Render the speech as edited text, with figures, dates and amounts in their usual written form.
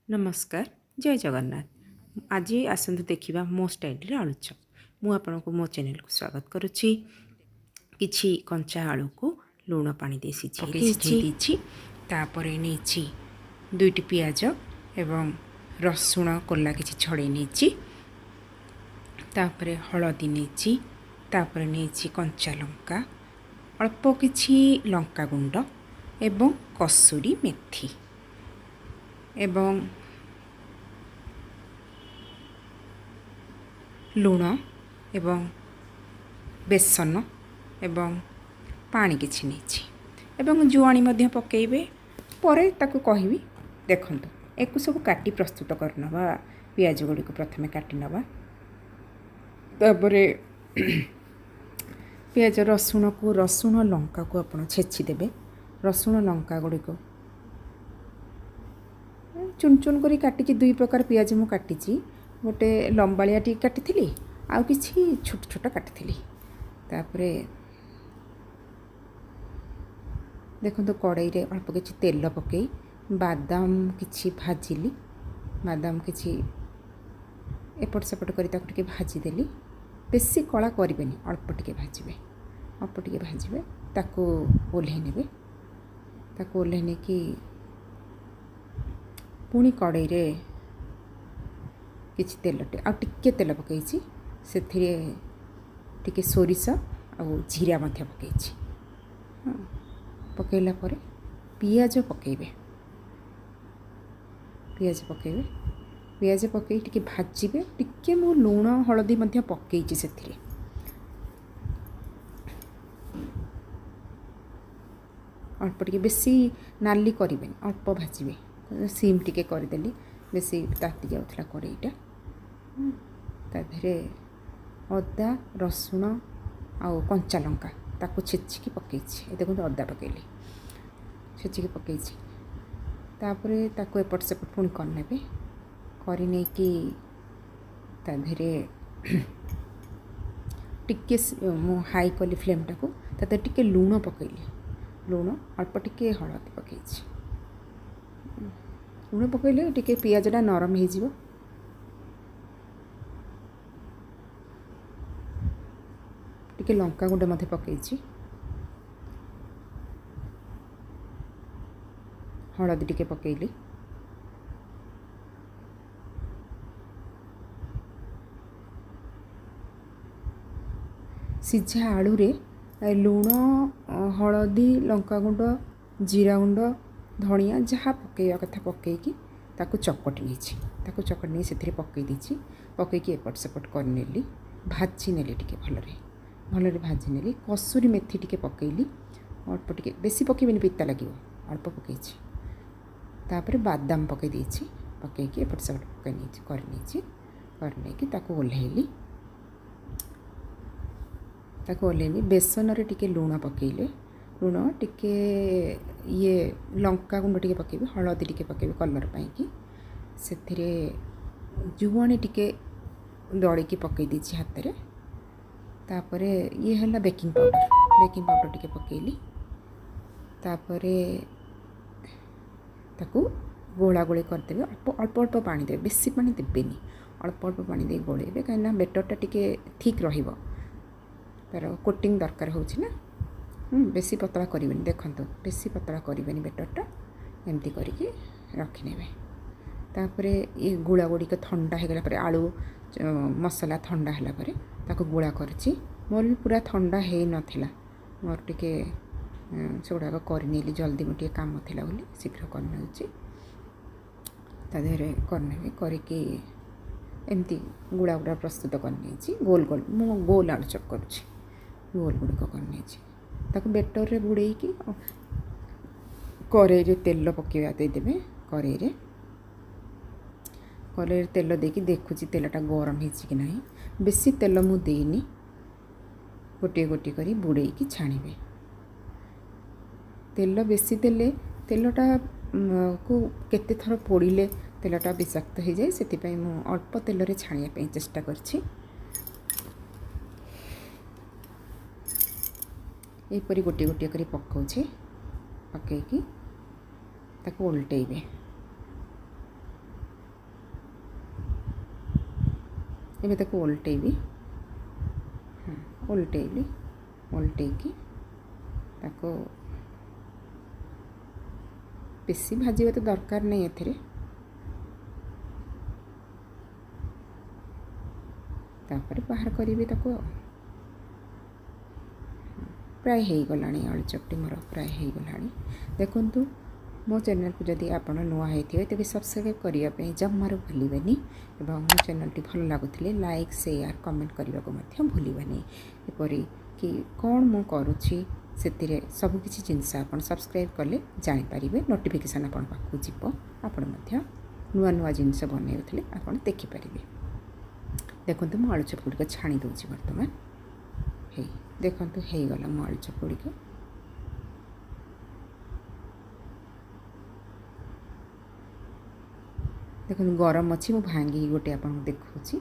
ନମସ୍କାର, ଜୟ ଜଗନ୍ନାଥ। ଆଜି ଆସନ୍ତୁ ଦେଖିବା ମୋ ଷ୍ଟାଇଲରେ ଆଳୁଚପ। ମୁଁ ଆପଣଙ୍କୁ ମୋ ଚ୍ୟାନେଲକୁ ସ୍ୱାଗତ କରୁଛି। କିଛି କଞ୍ଚା ଆଳୁକୁ ଲୁଣ ପାଣି ଦେଇ ସିଝେଇ ପକେଇ ଦେଇଛି। ସିଝେଇ ଦେଇଛି। ତାପରେ ନେଇଛି ଦୁଇଟି ପିଆଜ ଏବଂ ରସୁଣ କୋଲା କିଛି ଛଡ଼େଇ ନେଇଛି। ତାପରେ ହଳଦୀ ନେଇଛି। ତାପରେ ନେଇଛି କଞ୍ଚା ଲଙ୍କା, ଅଳ୍ପ କିଛି ଲଙ୍କା ଗୁଣ୍ଡ ଏବଂ କସୁରୀ ମେଥି ଏବଂ ଲୁଣ ଏବଂ ବେସନ ଏବଂ ପାଣି କିଛି ନେଇଛି ଏବଂ ଜୁଆଣି ମଧ୍ୟ ପକାଇବେ, ପରେ ତାକୁ କହିବି। ଦେଖନ୍ତୁ, ଏକୁ ସବୁ କାଟି ପ୍ରସ୍ତୁତ କରିନେବା। ପିଆଜ ଗୁଡ଼ିକୁ ପ୍ରଥମେ କାଟି ନେବା। ତାପରେ ପିଆଜ, ରସୁଣକୁ, ରସୁଣ ଲଙ୍କାକୁ ଆପଣ ଛେଚି ଦେବେ। ରସୁଣ ଲଙ୍କା ଗୁଡ଼ିକୁ ଚୁନ ଚୁନ କରି କାଟିକି, ଦୁଇ ପ୍ରକାର ପିଆଜ ମୁଁ କାଟିଛି। ଗୋଟେ ଲମ୍ବାଳିଆ ଟିକେ କାଟିଥିଲି, ଆଉ କିଛି ଛୋଟ ଛୋଟ କାଟିଥିଲି। ତାପରେ ଦେଖନ୍ତୁ, କଡ଼େଇରେ ଅଳ୍ପ କିଛି ତେଲ ପକାଇ ବାଦାମ କିଛି ଭାଜିଲି। ବାଦାମ କିଛି ଏପଟ ସେପଟ କରି ତାକୁ ଟିକେ ଭାଜିଦେଲି। ବେଶୀ କଳା କରିବେନି, ଅଳ୍ପ ଟିକେ ଭାଜିବେ। ଅଳ୍ପ ଟିକେ ଭାଜିବେ, ତାକୁ ଓହ୍ଲେଇ ନେବେ। ତାକୁ ଓହ୍ଲେଇ ନେଇକି ପୁଣି କଡ଼େଇରେ କିଛି ତେଲ, ଆଉ ଟିକେ ତେଲ ପକାଇଛି। ସେଥିରେ ଟିକେ ସୋରିଷ ଆଉ ଜିରା ମଧ୍ୟ ପକାଇଛି। ପକାଇଲା ପରେ ପିଆଜ ପକାଇବେ। ପିଆଜ ପକାଇବେ। ପିଆଜ ପକାଇ ଟିକେ ଭାଜିବେ। ଟିକେ ମୁଁ ଲୁଣ ହଳଦୀ ମଧ୍ୟ ପକାଇଛି ସେଥିରେ। ଅଳ୍ପ ଟିକେ, ବେଶୀ ନାଲି କରିବେନି, ଅଳ୍ପ ଭାଜିବେ। ସିମ୍ ଟିକେ କରିଦେଲି, ବେଶୀ ତାତି ଯାଉଥିଲା କଡ଼େଇଟା। ତା ଦେହରେ ଅଦା, ରସୁଣ ଆଉ କଞ୍ଚା ଲଙ୍କା ତାକୁ ଛେଚିକି ପକାଇଛି। ଏ ଦେଖନ୍ତୁ, ଅଦା ପକାଇଲି, ଛେଚିକି ପକାଇଛି। ତାପରେ ତାକୁ ଏପଟ ସେପଟ ପୁଣି କରିନେବେ। କରିନେଇକି ତା ଦେହରେ ଟିକେ ମୁଁ ହାଇ କଲି ଫ୍ଲେମ୍ଟାକୁ। ତା ଦେହରେ ଟିକେ ଲୁଣ ପକାଇଲି। ଲୁଣ ଅଳ୍ପ, ଟିକେ ହଳଦୀ ପକାଇଛି। ଲୁଣ ପକାଇଲେ ଟିକେ ପିଆଜଟା ନରମ ହେଇଯିବ। ଟିକେ ଲଙ୍କା ଗୁଣ୍ଡ ମଧ୍ୟ ପକାଇଛି। ହଳଦୀ ଟିକେ ପକାଇଲି। ସିଝା ଆଳୁରେ ଲୁଣ, ହଳଦୀ, ଲଙ୍କାଗୁଣ୍ଡ, ଜିରା ଗୁଣ୍ଡ, ଧଣିଆ ଯାହା ପକାଇବା କଥା ପକାଇକି ତାକୁ ଚକଟି ନେଇଛି। ତାକୁ ଚକଟି ନେଇ ସେଥିରେ ପକାଇ ଦେଇଛି। ପକାଇକି ଏପଟ ସେପଟ କରିନେଲି, ଭାଜି ନେଲି ଟିକେ ଭଲରେ ଭଲରେ ଭାଜି ନେଲି। କସୁରୀ ମେଥି ଟିକେ ପକାଇଲି, ଅଳ୍ପ ଟିକେ, ବେଶୀ ପକାଇବେନି, ପିତା ଲାଗିବ। ଅଳ୍ପ ପକାଇଛି। ତାପରେ ବାଦାମ ପକାଇ ଦେଇଛି। ପକାଇକି ଏପଟ ସେପଟ ପକାଇ ନେଇଛି, କରିନେଇଛି। କରିନେଇକି ତାକୁ ଓହ୍ଲେଇଲି। ତାକୁ ଓହ୍ଲେଇଲି। ବେସନରେ ଟିକେ ଲୁଣ ପକାଇଲେ, ଲୁଣ ଟିକେ, ଇଏ ଲଙ୍କା ଗୁଣ୍ଡ ଟିକେ ପକାଇବେ, ହଳଦୀ ଟିକେ ପକାଇବେ କଲର୍ ପାଇଁକି। ସେଥିରେ ଜୁଆଣି ଟିକେ ଦଳିକି ପକାଇ ଦେଇଛି ହାତରେ। ତାପରେ ଇଏ ହେଲା ବେକିଂ ପାଉଡ଼ର। ବେକିଂ ପାଉଡ଼ର ଟିକେ ପକାଇଲି। ତାପରେ ତାକୁ ଗୋଳା ଗୋଳି କରିଦେବେ। ଅଳ୍ପ ଅଳ୍ପ ଅଳ୍ପ ପାଣି ଦେବେ, ବେଶୀ ପାଣି ଦେବେନି। ଅଳ୍ପ ଅଳ୍ପ ପାଣି ଦେଇ ଗୋଳେଇବେ, କାହିଁକିନା ବେଟରଟା ଟିକେ ଥିକ୍ ରହିବ, ତା'ର କୋଟିଂ ଦରକାର ହେଉଛି ନା। ବେଶୀ ପତଳା କରିବେନି। ଦେଖନ୍ତୁ, ବେଶୀ ପତଳା କରିବେନି ବେଟରଟା। ଏମିତି କରିକି ରଖିନେବେ। ତାପରେ ଏ ଗୁଳା ଗୁଡ଼ିକ ଥଣ୍ଡା ହେଇଗଲା ପରେ, ଆଳୁ ମସଲା ଥଣ୍ଡା ହେଲା ପରେ ତାକୁ ଗୁଳା କରିଛି। ମୋର ବି ପୁରା ଥଣ୍ଡା ହେଇନଥିଲା। ମୋର ଟିକେ ସେଗୁଡ଼ାକ କରିନେଲି ଜଲ୍ଦି, ମୁଁ ଟିକେ କାମ ଥିଲା ବୋଲି ଶୀଘ୍ର କରିନେଉଛି। ତା ଦେହରେ କରିନେବି। କରିକି ଏମିତି ଗୁଳା ଗୁଡ଼ା ପ୍ରସ୍ତୁତ କରିନେଇଛି। ଗୋଲ ଗୋଲ, ମୁଁ ଗୋଲ ଆଳୁଚପ କରୁଛି। ଗୋଲ ଗୁଡ଼ିକ କରିନେଇଛି। ତାକୁ ବେଟରରେ ବୁଡ଼େଇକି କରେଇରେ ତେଲ ପକାଇବା ଦେଇଦେବେ। କରେଇରେ ତେଲ ଦେଇକି ଦେଖୁଛି ତେଲଟା ଗରମ ହେଇଛି କି ନାହିଁ। ବେଶୀ ତେଲ ମୁଁ ଦେଇନି। ଗୋଟିଏ ଗୋଟିଏ କରି ବୁଡ଼େଇକି ଛାଣିବେ। ତେଲ ବେଶୀ ଦେଲେ ତେଲଟା କୁ କେତେ ଥର ପୋଡ଼ିଲେ ତେଲଟା ବିଷାକ୍ତ ହେଇଯାଏ। ସେଥିପାଇଁ ମୁଁ ଅଳ୍ପ ତେଲରେ ଛାଣିବା ପାଇଁ ଚେଷ୍ଟା କରିଛି। ଏହିପରି ଗୋଟିଏ ଗୋଟିଏ କରି ପକାଉଛି। ପକାଇକି ତାକୁ ଓଲଟେଇବେ। ଏବେ ତାକୁ ଓଲଟେଇବି। ଓଲଟେଇଲି। ଓଲଟେଇକି ତାକୁ ବେଶୀ ଭାଜିବା ତ ଦରକାର ନାହିଁ ଏଥିରେ। ତାପରେ ବାହାର କରିବି ତାକୁ। ଆଉ ପ୍ରାୟ ହେଇଗଲାଣି, ଆଳୁଚପଟି ମୋର ପ୍ରାୟ ହେଇଗଲାଣି। ଦେଖନ୍ତୁ, ମୋ ଚ୍ୟାନେଲକୁ ଯଦି ଆପଣ ନୂଆ ହେଇଥିବେ ତେବେ ସବସ୍କ୍ରାଇବ୍ କରିବା ପାଇଁ ଜମାରୁ ଭୁଲିବେନି ଏବଂ ମୋ ଚ୍ୟାନେଲଟି ଭଲ ଲାଗୁଥିଲେ ଲାଇକ୍, ସେୟାର, କମେଣ୍ଟ କରିବାକୁ ମଧ୍ୟ ଭୁଲିବେନି। ଏପରି କି କ'ଣ ମୁଁ କରୁଛି ସେଥିରେ ସବୁକିଛି ଜିନିଷ ଆପଣ ସବସ୍କ୍ରାଇବ୍ କଲେ ଜାଣିପାରିବେ, ନୋଟିଫିକେସନ୍ ଆପଣଙ୍କ ପାଖକୁ ଯିବ, ଆପଣ ମଧ୍ୟ ନୂଆ ନୂଆ ଜିନିଷ ବନେଉଥିଲେ ଆପଣ ଦେଖିପାରିବେ। ଦେଖନ୍ତୁ, ମୁଁ ଆଳୁଚପ ଗୁଡ଼ିକ ଛାଣି ଦେଉଛି ବର୍ତ୍ତମାନ। ହେଇ ଦେଖନ୍ତୁ, ହେଇଗଲା ମୋ ଆଳୁଚପ ଗୁଡ଼ିକ। ଦେଖନ୍ତୁ, ଗରମ ଅଛି, ମୁଁ ଭାଙ୍ଗିକି ଗୋଟେ ଆପଣଙ୍କୁ ଦେଖାଉଛି।